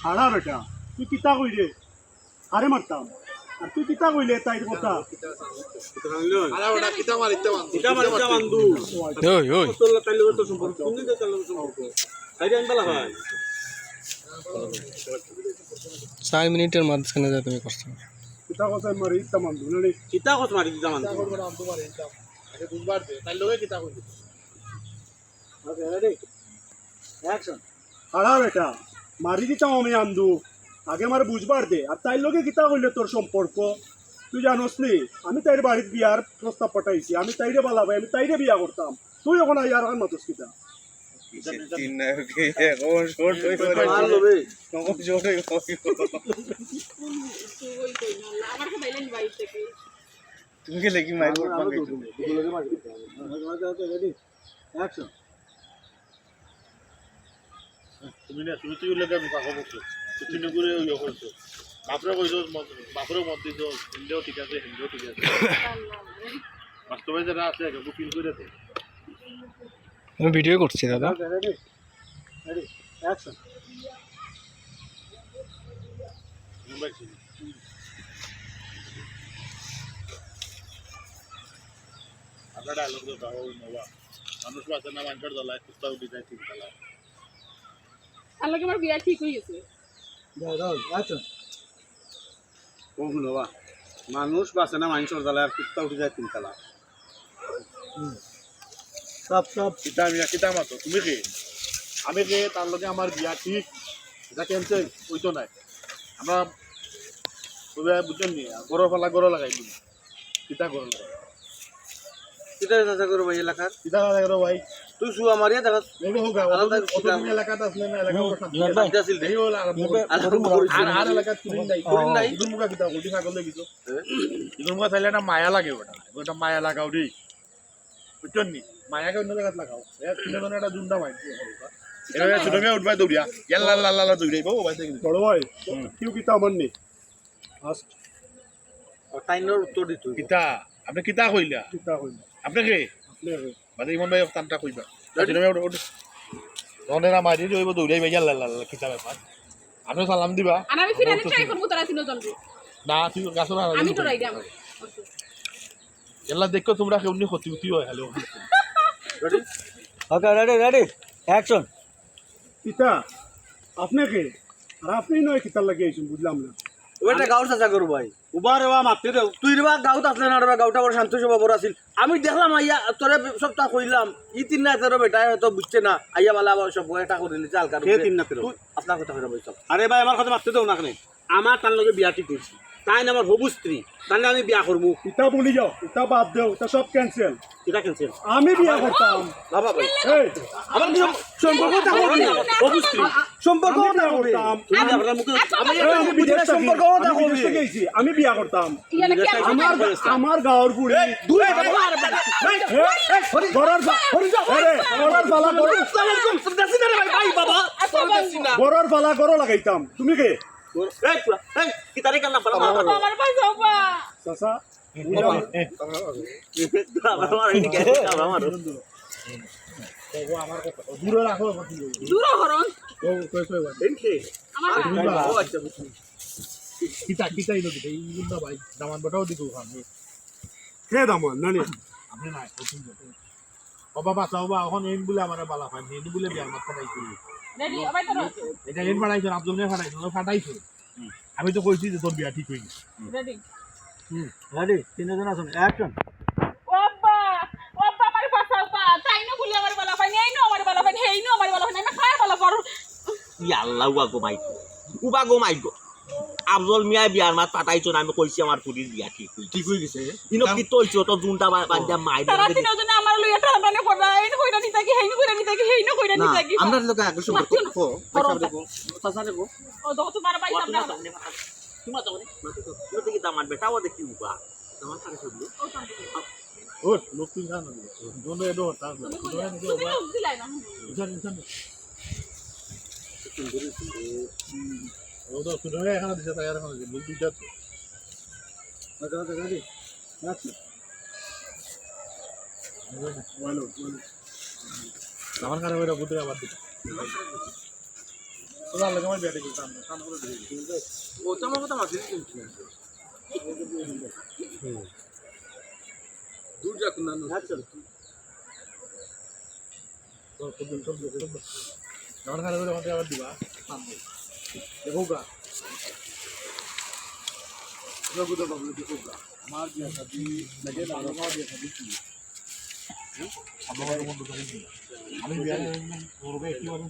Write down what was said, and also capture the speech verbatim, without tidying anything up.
হারা বেটা, তুই কিতা কইরে? আরে মারতাম। আর তুই কিতা কইলে তাইর কথা? আরে ওটা কিতা মারিতে বান্ধু? কিতা মারিতে বান্ধু? ওই, ওই। তোর তাইলে তো সম্পর্ক, তুমি তো তাইলে সম্পর্ক। তাইলে আমি বালা ভাই। চার মিনিটের মাঝখানে যা তুমি করছো। কিতা কথা মারি দিতাম আন্দু, না রে? কিতা কথা মারি দিতাম আন্দু? কিতা কথা মারি দিতাম? আগে বুঝবার দে, তাইর লগে কিতা কইলি? ওকে, রেডি? অ্যাকশন। হারা বেটা, মারি দিতাম আমি আন্দু। আগে আমার বুঝবার দে, আর তাইর লগে কিতা কইলে তোর সম্পর্ক? তুই জানোস নি, আমি তাইর বাড়িত বিয়ার প্রস্তাব পাঠাইছি, আমি তাইরে বালা ভাই, আমি তাইরে বিয়া করতাম। তুই এখন আইয়া আর মাতস কিতা? তিন নায়কে এখন শর্ট হয়ে গেল। মারলো বে। এখন শর্ট হয়ে গেল। আমার কথা এলেন বাড়ি থেকে। তুমি কি লেখি মাইক? রেডি? অ্যাকশন। তুমি না, তুমি তুই লাগে আমি পাকা বকছো। তুমি করে ওই করছো। বাপরে কইছো, বাপরে মত দিছো, হিন্দিও ঠিক আছে, হিন্দিও ঠিক আছে। বাস্তবে যেটা আছে, এটা ফিল করে দে। আমি ভিডিও করছি, দাদা। রেডি? রেডি? অ্যাকশন। মুম্বাই ছিল। আপনারা ডায়লগ তো তাও নবা। মানুষ বাঁচে না, মানুষের জ্বালায়, কুত্তা উঠে যায় তিন তলা। তার লগে আমার বিয়া ঠিক হয়ে গেছে। দাও, দাও, আচ্ছা। কোন হুনো বা? মানুষ বাঁচে না, মানুষের জ্বালায় আর কুত্তা উঠে যায় তিন তলা। হুম। সব, সব। কিতা আমি, কিতা মাতো? তুমি কে? আমি কে? তার লগে আমার বিয়া ঠিক, এটা ক্যান্সেল হইতো নাই। আমরা ওই ভাই বুঝছেন নি? গরো ফালা গরো লাগাই দিই। কিতা গরো লাগাই? কিতা চাচা করো ভাই এলাকার? কিতা চাচা করো ভাই? তুই শুয়া মারিয়া দেখাস। এই হোক, আলাদা অত, অত কিতা? দিন এলাকাত আসলে না, এলাকা হুম, ওর শান্তি হুম, আছে। ভাই। এই হলো আর, হুম, ভাই। আর, আর, আর, আর এলাকাত চুরি নাই। চুরি নাই। ইগুর মুখা কিতা করো? ঠিক আগলে গেছো। হ্যাঁ? ইগুর মুখা চাইলে না মায়া লাগে ওটা। ওটা মায়া লাগাও রে। বুঝছেন নি? মায়াকে অন্য জায়গাত লাগাও। এ, তিনজনে একটা জুন্ডা মাইর দিয়ে করো। এভাবে ছোট মেয়ে উঠবায় দৌড়িয়া। ইয়াল্লা, লা, লা, লা, দৌড়াই। বাবু, ভাই, দেখি। বড় ভাই, হুম। কেউ কিতা আমার নেই। ফার্স্ট। ও, তাইনর উত্তর দিত হইব। কিতা? আপনি কিতা কইলা? কিতা কইলা? আপনি কে? আপনি কে? বাদে ইমন ভাই তানটা কইবা। রেডি? ছোট মেয়ে উঠ, উঠ। তখন এরা মারি দিয়ে হইব দৌড়াই ভাই, ইয়াল্লা, লা, লা, কিতা ব্যাপার? আপনিও সালাম দিবা। আর আমি ফিরানি ট্রাই করবো তারা তিনজনরে। না, তুই গাছও না, আমি ডরাই দিই আমি। এলা দেখো তোমরা কেউ নি ক্ষতি উতি হয় খালি। রেডি? ওকে, রেডি, রেডি। অ্যাকশন। কিতা? আপনি কে? আর আপনি নয় কিতার লাগি আইছেন বুঝলাম না। ওটা গাঁওর চাচা করো ভাই। উবা রে বা মাততে দেও। তুই রে বা গাঁওত আসলে না রে বা, গাঁওটা বড় শান্ত স্বভাবর আছিল। আমি দেখলাম আইয়া তোরে সবটা কইলাম। ই তিন না তেরো বেটায় হয়তো বুঝছে না। আইয়া বালা আবার সব এটা করে নিতে হালকা কে রূপে। তিন না তেরো? তুই আপনার কথা কইরা বলছ। আরে ভাই, আমার কথা মাততে দেও না কেনে? আমার তার লগে বিয়া ঠিক হইছে। তাই না আমার হবু স্ত্রী। তাহলে আমি বিয়া করবো। ইতা ভুলি যাও, ইতা বাদ দেও, ইতা সব ক্যান্সেল। এটা ক্যান্সেল। আমি বিয়া করতাম। বাবা ভাই। এই, আমার কি সম-, সম্পর্ক থাকবো কি? হবু স্ত্রী। সম্পর্ক আমি বিয়া থাকবো কি? করতাম। তুমি আপনার মুখে আচ্ছা, আমি আচ্ছা, আমি বিদেশ থাকি, সম্পর্ক আমি থাকবো বিদেশ কি? থেকে আইছি, আমি বিয়া করতাম। ইয়া নাকি আমার, আমার গাঁওর বুড়ি। এই, দুই বাবা, আরে, এই, এই, ঘরর ফা-, আরে, ঘরর ফালা, ঘরর, আসসালামু আলাইকুম। দেশি না রে ভাই, ভাই, বাবা। আচ্ছা, বাবু। দেশি না। ঘরর ফালা, ঘরো লাগাইতাম। তুমি কে? এই, পুরা, এই, কি তারিখ আনলাম? বাবা, বাবা। আমার ভাই বাবা। চাচা, বাবা, বাবা, এই, বাবা, বাবা। দূরে রাখো, আমার কি বলবো? দূরে হরণ। ও, কই, কই, কই? এই কে? আমার তুমি ভাই। বাবা। ও, আচ্ছা, বুঝছি। কিতা, কিতা ইলো কিতা? এই ইলো না ভাই, দামান বেটাও দিকে ওখানে। কে দামান? না, না। আপনি না, ও তুমি যাও। ও বাবা, চাও বা, এখন এইন বলে আমারে বালা পায়, এইন বলে বিয়ার মাত ফাটাইছে। রেডি, ও ভাই, ধরো। এটা এইন ফাটাইছে, আব্দুল মিয়া ফাটাইছে, ও ফাটাইছে। হুম। আমি তো কইছি যে তোর বিয়া ঠিক হয়ে গেছে। রেডি। হুম, রেডি, তিনজন আছেন, অ্যাকশন। ও আব্বা, ও আব্বা, আমারে বাঁচাও বা। তাইনও বলে আমারে বালা পায়, এইনও আমারে বালা পায়, এইনও আমারে বালা পায়, আমি কার বালা পারো? ই আল্লাহ, উবা গো মাইগো, উবা গো মাইগো। আফজল মিয়ায় বিয়ার মাত ফাটাইছইন, আমি কইছি আমার ফুরির বিয়া ঠিক হইছে। ঠিক হয়ে গেছে। ইনো কিতা অইছে? অত জুনটা বা-, বান্দিয়া মাইর তারা দিলে। তিনজনে আমার লইয়া টানাটানি কররা, এইন কইরা নিতা কি, হেইন কইরা নিতা কি, হেইন কইরা না, নিতা কি। আমরা লোকে আগে সম্পর্ক মাতিও না। কো, পয়সা দেখো, চাচা দেখো। ও, দেখো তোমার ভাই সামনে। কি মাত করে? মাতি তো, ইনো দেখি দামান বেটা, ও দেখি উবা। দামান কারে সবলো? ও, লক্ষ্মী খান। জন্য এডো, তার তুমি কই যাও? তুমি লোক দিলাই না। ইসান, ইসান। ও তো শুধু এখানে দিছে, তাই আর এখানে দিছে, বুঝলি তো? ওকে, ওকে, রেডি। আচ্ছা। বলো, বলো। আমার কানে ওইটা বুঝতে আবার দিতে। ওরা লাগে আমার ব্যাটে কিন্তু আমরা কান করে দিয়ে দিই। ও তো আমার কথা মাঝে কিন্তু। দূর যা কোন না। আচ্ছা। আমার কানে ওইটা আমাকে আবার দিবা। দেখো গা। দেখো গা, বাবু, দেখো গা। আমার বিয়া শাদি লাগে না, আমার বিয়া শাদি কি? আমি বিয়া করবে কি বলুন?